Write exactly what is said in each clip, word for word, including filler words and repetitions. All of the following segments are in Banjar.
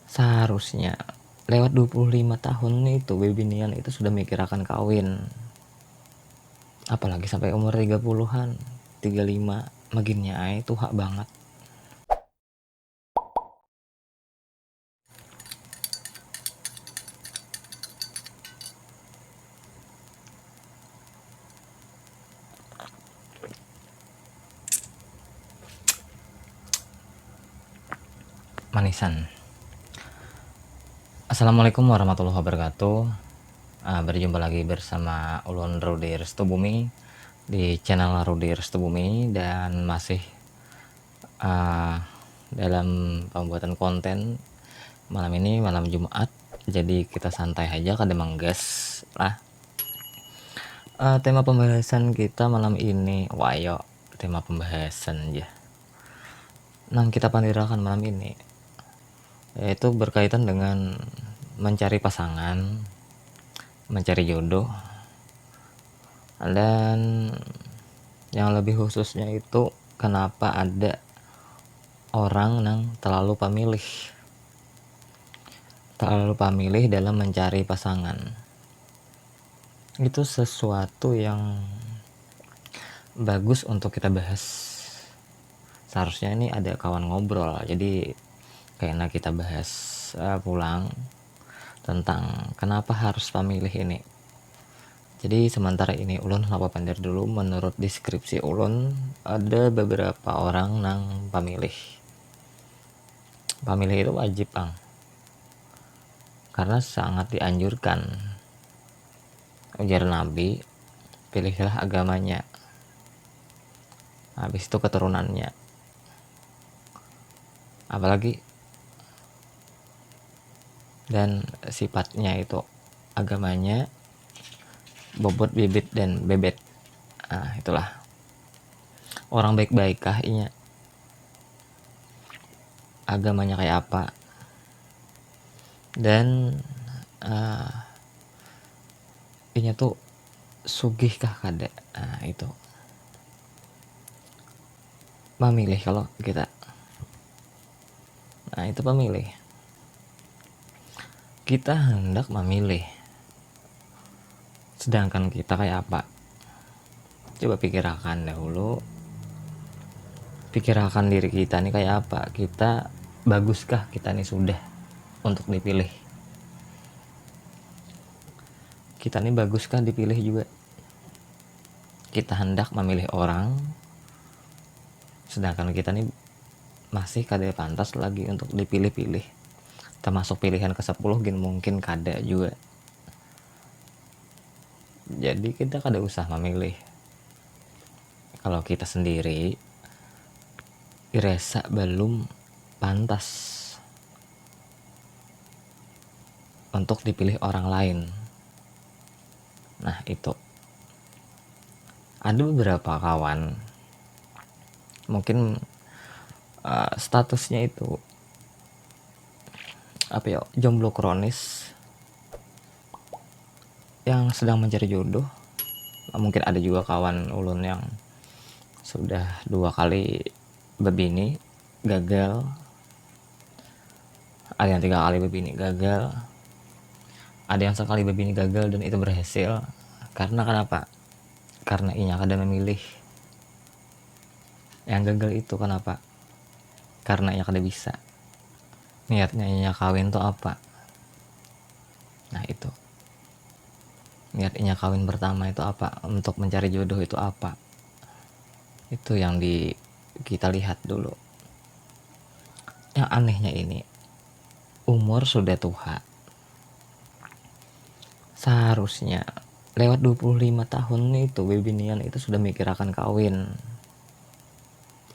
Seharusnya lewat dua puluh lima tahun itu bebinian itu sudah mikirakan kawin. Apalagi sampai umur tiga puluhan, tiga lima, maginnya ai tuha banget. Manisan. Assalamualaikum warahmatullahi wabarakatuh. Ah, berjumpa lagi bersama ulun Rudi Restu Bumi di channel Rudi Restu Bumi dan masih ah, dalam pembuatan konten malam ini, malam Jumat. Jadi kita santai aja, kada menggas lah. Eh, tema pembahasan kita malam ini, wayo, tema pembahasan aja. Nang kita pandirakan malam ini yaitu berkaitan dengan mencari pasangan, mencari jodoh, dan yang lebih khususnya itu kenapa ada orang yang terlalu pamilih, terlalu pamilih dalam mencari pasangan. Itu sesuatu yang bagus untuk kita bahas. Seharusnya ini ada kawan ngobrol, jadi kayaknya kita bahas uh, pulang tentang kenapa harus pamilih ini. Jadi sementara ini ulun lapar pandir dulu. Menurut deskripsi ulun, ada beberapa orang nang pamilih. Pamilih itu wajib, ang, karena sangat dianjurkan. Ujar Nabi, pilihlah agamanya, habis itu keturunannya, apalagi dan sifatnya itu, agamanya, bobot, bibit, dan bebet. Nah, itulah orang baik-baik kah inya, agamanya kayak apa, dan uh, inya tuh sugih kah kada. Nah, itu mamilih kalau kita. Nah, itu pamilih. Kita hendak memilih. Sedangkan kita kayak apa? Coba pikirakan dahulu. Pikirakan diri kita nih kayak apa? Kita baguskah kita nih sudah untuk dipilih? Kita nih baguskah dipilih juga? Kita hendak memilih orang, sedangkan kita nih masih kada pantas lagi untuk dipilih-pilih, termasuk pilihan ke sepuluh gin mungkin kada juga. Jadi kita kada usah memilih kalau kita sendiri dirasa belum pantas untuk dipilih orang lain. Nah, itu ada beberapa kawan mungkin uh, statusnya itu apa ya, jomblo kronis yang sedang mencari jodoh. Mungkin ada juga kawan ulun yang sudah dua kali bebini, gagal. Ada yang tiga kali bebini, gagal. Ada yang sekali bebini, gagal, dan itu berhasil. Karena kenapa? Karena inya kada memilih. Yang gagal itu kenapa? Karena inya kada bisa. Niatnya inya kawin tuh apa? Nah, itu. Niat inya kawin pertama itu apa? Untuk mencari jodoh itu apa? Itu yang di kita lihat dulu. Yang anehnya ini, umur sudah tuha. Seharusnya lewat dua puluh lima tahun itu bebinian itu sudah mikirakan kawin.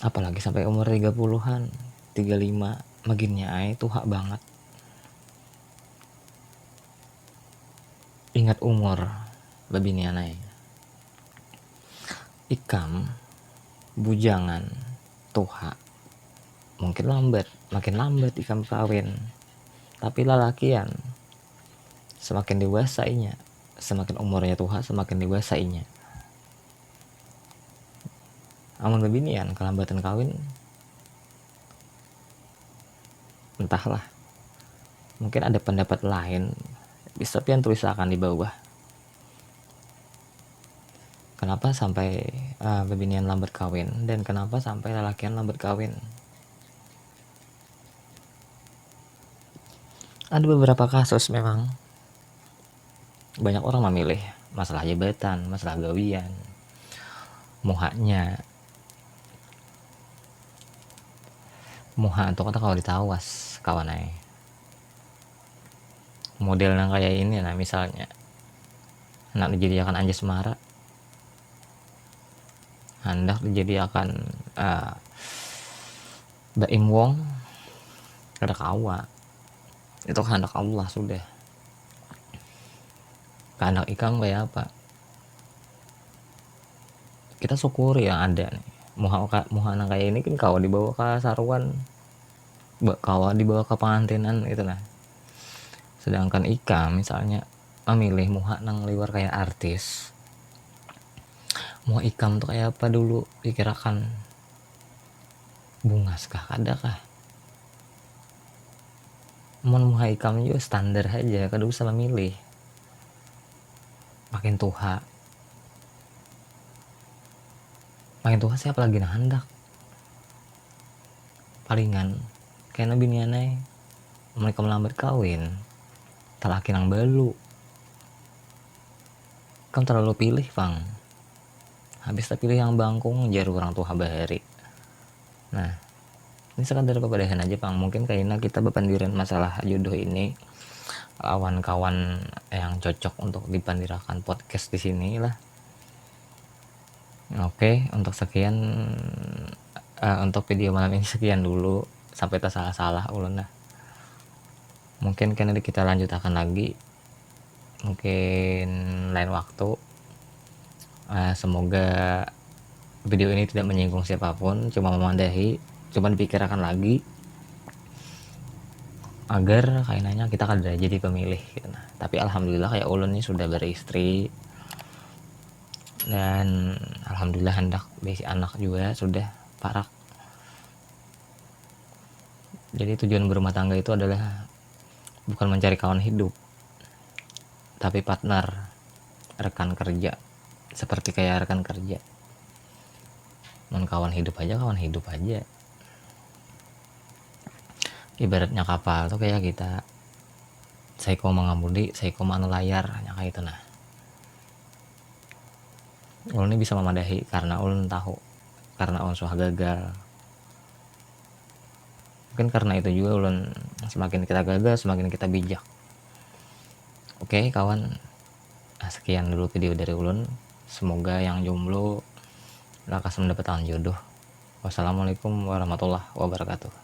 Apalagi sampai umur tiga puluhan, tiga lima, maginnya ai tuha banget. Ingat umur, babinian ai. Ikam bujangan, tuha, mungkin lambat, makin lambat ikam kawin. Tapi lalakian, semakin dewasa inya, semakin umurnya tuha, semakin dewasa inya. Amun babinian kalambatan kawin, entahlah. Mungkin ada pendapat lain, bisa pian tulisakan di bawah. Kenapa sampai uh, bebinian lambat kawin dan kenapa sampai lelakian lambat kawin? Ada beberapa kasus memang banyak orang memilih masalah jabatan, masalah gawian, muhanya. Muha tu kada kawa ditawas kawan ai. Model nang kaya ini nah, misalnya handak dijadiakan Anjasmara, handak dijadiakan uh, Baim Wong, kada kawa. Itu kehendak Allah sudah. Kehendak ikam kaya apa? Kita syukuri yang ada nih. Muha, muha nang kaya ini kan kawa dibawa ka saruan, kawa dibawa ka pangantinan gitu nah. Sedangkan ikam misalnya memilih muha nang liwar kaya artis, muha ikam tuh kaya apa dulu, pikirakan, bungas kah kada kah? Mun muha ikam jua standar haja, kada usah memilih. Makin tuha, makin tuha siapa lagi nang handak? Palingan kena binian ai, mun ikam lambat kawin, talaki nang balu. Ikam terlalu pilih pang. Habis tapilih yang bangkung, jar urang tuha bahari. Nah, ini sekadar papadahan aja pang. Mungkin kaina kita bapandiran masalah jodoh ini lawan kawan yang cocok untuk dipandirakan podcast di sini lah. Oke, untuk sekian uh, untuk video malam ini sekian dulu. Sampai tersalah-salah ulun lah. Mungkin kena kita lanjutakan lagi mungkin lain waktu. Uh, semoga video ini tidak menyinggung siapapun, cuma memadahi, cuma dipikirakan lagi agar kainanya kita kada jadi pemilih gitu nah. Tapi alhamdulillah kayak ulun nih sudah beristri dan alhamdulillah hendak berisi anak juga sudah parak. Jadi tujuan berumah tangga itu adalah bukan mencari kawan hidup, tapi partner, rekan kerja, seperti kayak rekan kerja. Mun kawan hidup aja, kawan hidup aja. Ibaratnya kapal tuh kayak kita, saiko mengemudi, saiko anu layar, kayak itu nah. Ulun ini bisa memadahi karena ulun tahu, karena ulun suah gagal. Mungkin karena itu juga ulun, semakin kita gagal semakin kita bijak. Oke kawan, ah, sekian dulu video dari ulun. Semoga yang jomblo lakas mendapatkan jodoh. Wassalamualaikum warahmatullahi wabarakatuh.